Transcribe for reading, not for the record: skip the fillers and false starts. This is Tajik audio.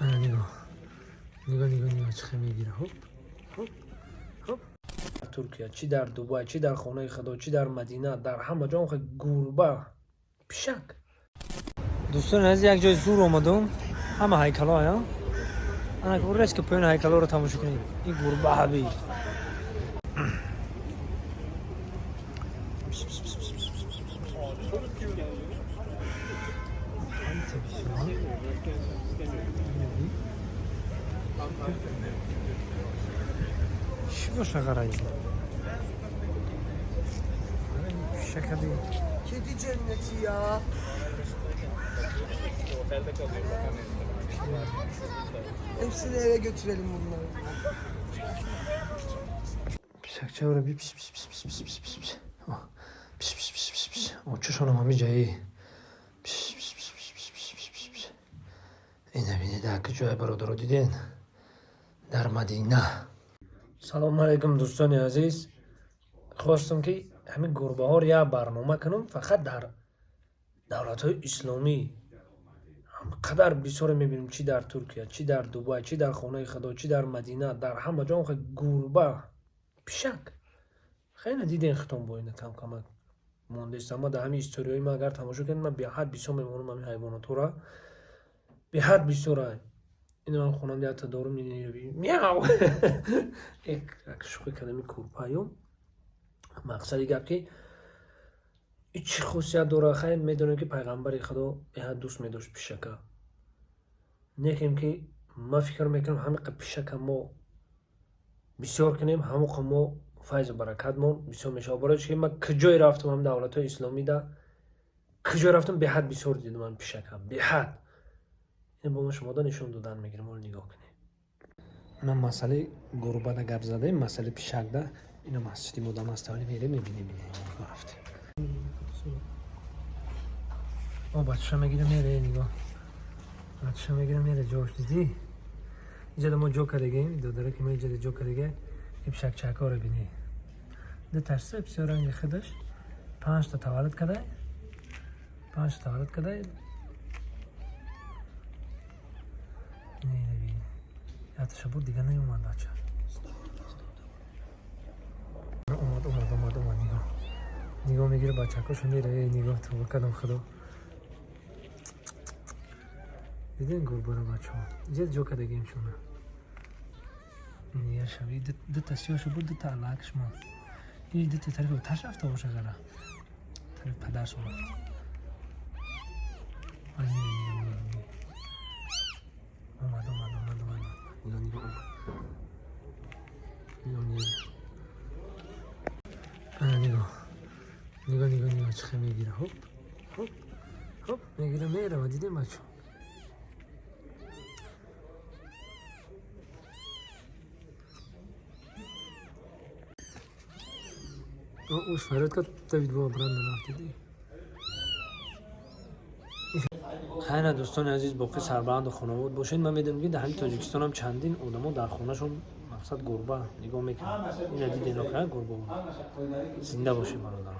Ана нигоҳ, нигоҳ, нигоҳ, нигоҳ, чӣ хел мегира. Ҳоп, ҳоп, ҳоп. Туркия, чӣ дар Дубай, чӣ дар хонаи Худо, чӣ дар Мадина, дар ҳама ҷо охе гурба, пишак. Дӯстони азиз, як ҷои зур омадум. Ҳама ҳайкало ая. Ана рес ки поёни ҳайкалоро тамошо кунед. Ин гурба ҳаби. Чӣ боша ғарайи? Пишакаби. Kedi cenneti ya. Hepsini eve götürelim bunları. Пишакчаро би, пиш, пиш, пиш, пиш, пиш, пиш, пиш, пиш. О, пиш, пиш, пиш, пиш, пиш. Очушонам ҳамиҷаи. Пиш, пиш, пиш, пиш, пиш, пиш, пиш, пиш, пиш. Ина бинед, дар куҷое, бародаро, диден? Дар Мадина. Салому алайкум, дӯстони азиз. Хостам, ки ҳамин гурбаҳоро як барнома кунам. Фақат дар давлатҳои исломӣ қадар бисёре мебинем, чӣ дар Туркия, чӣ дар Дубай, чӣ дар хонаи Худо, чӣ дар Мадина, дар ҳама ҷо охе гурба, пишак. Хеле диден хитон бо ина камкамак мондест. Ама дар ҳамин историҳои ман агар тамошо кунед, ман беҳад бисёр мемонам ҳамин ҳайвонотҳоро, беҳад бисёра. Ина ман хонам якта дорум, мяу, шӯхӣ кардам. Курпаё, мақсади гап, ки чӣ хусусият дорад? Хайр, медонем, ки пайғамбари Худо беҳад дӯст медошт пишака. Некем ки ман фикр мекунам, ҳамиқа пишака мо бисёр кунем, ҳамоқа мо файзу баракатмон бисёр мешавад. Барои чи ки ман куҷое рафтам, ҳам давлатҳои исломида куҷое рафтам, беҳад бисёр дидам ҳам пишака, беҳад. Ин бо ма шумода нишон додан мегирам. Ҳоло нигоҳ кунем. Ина масъалаи гурбада гап задаем, масъалаи пишакда. Ина масҷиди модам аст, вале мерем, мебинем. Рафтем. О, бачаша мегира, мере, нигоҳ, бачаша мегира, мере. Ҷош дидӣ? Иҷада мо ҷо кардагем, додаре ки мо иҷада ҷо кардага. Ин пишакчакҳоро бинӣ, ду тарса бисёр ранги худаш. Панҷта таваллуд кадай, панҷта таваллуд кадай. Якташа буд, дига наёмад. Бача омад, омад, омад, омад. Нигоҳ, нигоҳ, мегира бачакошо, мера. Нигоҳ, тавба кардам, Худо. Дидем гурбаро, бачаҳо? Иҷа ҷо кардагем шуна. Яшави дута сиёшу буд, дута алакш мо. И дута тарафи оташ рафта боша, ғара тарафи падаршон рафт. Омад, омад, омад, омад. Нигоҳ, нигоҳ, омад. Нигоҳ, нигоҳ, ана нигоҳ, нигоҳ, нигоҳ, нигоҳ, чӣ хел мегира. Ҳоп, ҳоп, ҳоп, мегира, мерава. Дидем, бачаҳо? Уш фарёд кард, давид, бо обратно рафт, дидӣ? Хайна, дӯстони азиз, боқӣ сарбаланду хонавод бошед. Ман медонам, ки дар ҳамин Тоҷикистонам чандин одамо дар хонашон, мақсад, гурба нигоҳ мекунанд. Ина диден, охира гурба. Зинда бошед, бародарон.